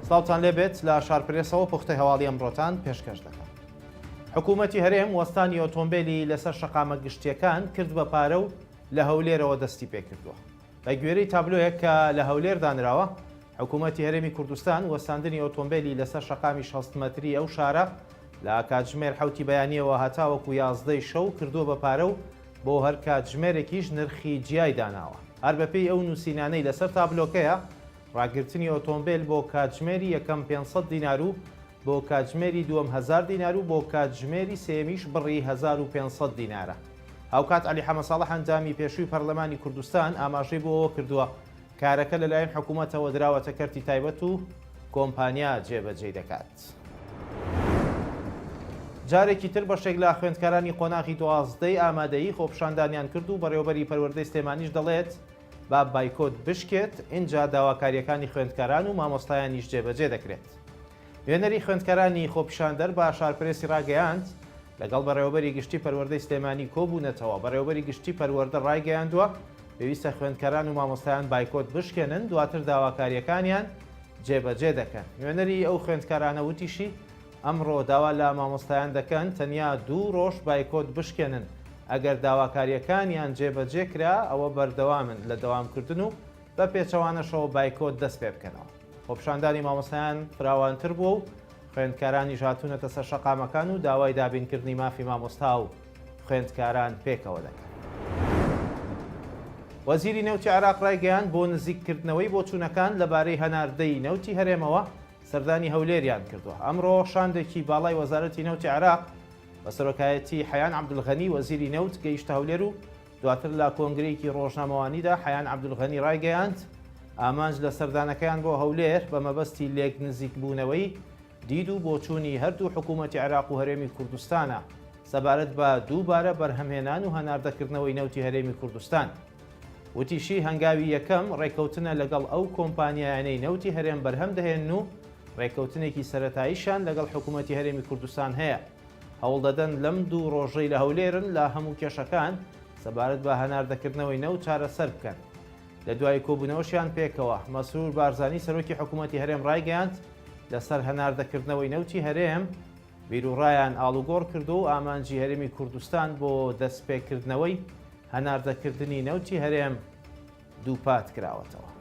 سڵاوتان لێبێت لە شارپرێسەوە پوختەی هەواڵی ئەمڕۆتان پێشکەش دەکەم. حکوومەتی هەرێم وەستانی ئۆتۆمبێلی لەسەر شەقامە گشتییەکان کرد بە پارە و لە هەولێرەوە دەستی پێکردووە. بە گوێرەی تابلۆیەک کە لە هەولێر دانراوە، حکوومەتی هەرێمی کوردستان وەستاندنی ئۆتۆمبێلی لەسەر شەقامی 60 مەتری ئەو شارە لە کاتژمێر حەوتی بەیانییەوە هەتاوەکو یازدەی شەو کردووە بە پارە و بۆ هەر کاتژمێرێکیش نرخی جیای داناوە. هەر بەپێی ئەو نووسینانەی لەسەر تابلۆکەیە، ڕاگرتنی ئۆتۆمبێل بۆ کاتژمێری یەکەم 500 دینار و بۆ کاتژمێری دووەم هەزار دینار و بۆ کاتژمێری سێیەمیش بڕی 1500 دینارە. هاوکات عەلی حەمەساڵح ئەندامی پێشووی پەرلەمانی کوردستان ئاماژەی بۆ ئەوە کردووە، کارەکە لەلایەن حکوومەتەوە دراوەتە کەرتی تایبەت و کۆمپانیا جێبەجێی دەکات. جارێکی تر بەشێک لە خوێندکارانی قۆناغی دوازدەی ئامادەیی خۆپیشاندانیان کرد و بەڕێوەبەری پەروەردەی سلێمانیش دەڵێت، با بایکۆت بشکێت ئینجا داواکارییەکانی خوێندکاران و مامۆستایانیش جێبەجێ دەکرێت. نوێنەری خوێندکارانی خۆپیشاندەر بە شارپرێسی ڕاگەیاند، لەگەڵ بەڕێوەبەری گشتی پەروەردەی سلێمانی کۆبوونەتەوە، بەڕێوەبەری گشتی پەروەردە ڕایگەیاندووە، پێویستە خوێندکاران و مامۆستایان بایکۆت بشکێنن، دواتر داواکارییەکانیان جێبەجێ دەکەن. نوێنەری ئەو خوێندکارانە وتیشی، ئەمڕۆ داوا لە مامۆستایان دەکەن تەنیا دوو ڕۆژ بایکۆت بشکێنن، ئەگەر داواکارییەکانیان جێبەجێ کرا ئەوە بەردەوامن لە دەوامکردن و بە پێچەوانەشەوە بایکۆت دەست پێ بکەنەوە. خۆپیشاندانی مامۆستایان فراوانتر بووە و خوێندکارانیش هاتوونەتە سەر شەقامەکان و داوای دابینکردنی مافی مامۆستا و خوێندکاران پێکەوە دەکەن. وەزیری نەوتی عێراق ڕایگەیاند، بۆ نزیککردنەوەی بۆچوونەکان لەبارەی هەناردەی نەوتی هەرێمەوە سەردانی هەولێریان کردووە. ئەمڕۆ شاندێکی باڵای وەزارەتی نەوتی عێراق بە سەرۆکایەتی حەیان عەبدولغەنی وەزیری نەوت گەیشتە هەولێر و دواتر لە کۆنگرەیەکی ڕۆژنامەوانیدا حەیان عەبدولغەنی ڕایگەیاند، ئامانج لە سەردانەکەیان بۆ هەولێر بە مەبەستی لێک نزیکبوونەوەی دید و بۆچوونی هەردوو حکوومەتی عێراق و هەرێمی کوردستانە سەبارەت بە دووبارە بەرهەمهێنان و هەناردەکردنەوەی نەوتی هەرێمی کوردستان. وتیشی، هەنگاوی یەکەم ڕێککەوتنە لەگەڵ ئەو کۆمپانیایانەی نەوتی هەرێم بەرهەم دەهێنن و ڕێککەوتنێکی سەرەتاییشیان لەگەڵ حکوومەتی هەرێمی کوردستان هەیە. هەوڵدەدەن لەم دوو ڕۆژەی لە هەولێرن لە هەموو کێشەکان سەبارەت بە هەناردەکردنەوەی نەوت چارەسەر بکەن. لە دوای کۆبوونەوەشیان پێکەوە، مەسرور بارزانی سەرۆکی حکوومەتی هەرێم ڕایگەیاند، لەسەر هەناردەکردنەوەی نەوتی هەرێم بیروڕایان ئاڵوگۆڕ کردووە و ئامانجی هەرێمی کوردستان بۆ دەستپێکردنەوەی هەناردەکردنی نەوتی هەرێم دووپات کراوەتەوە.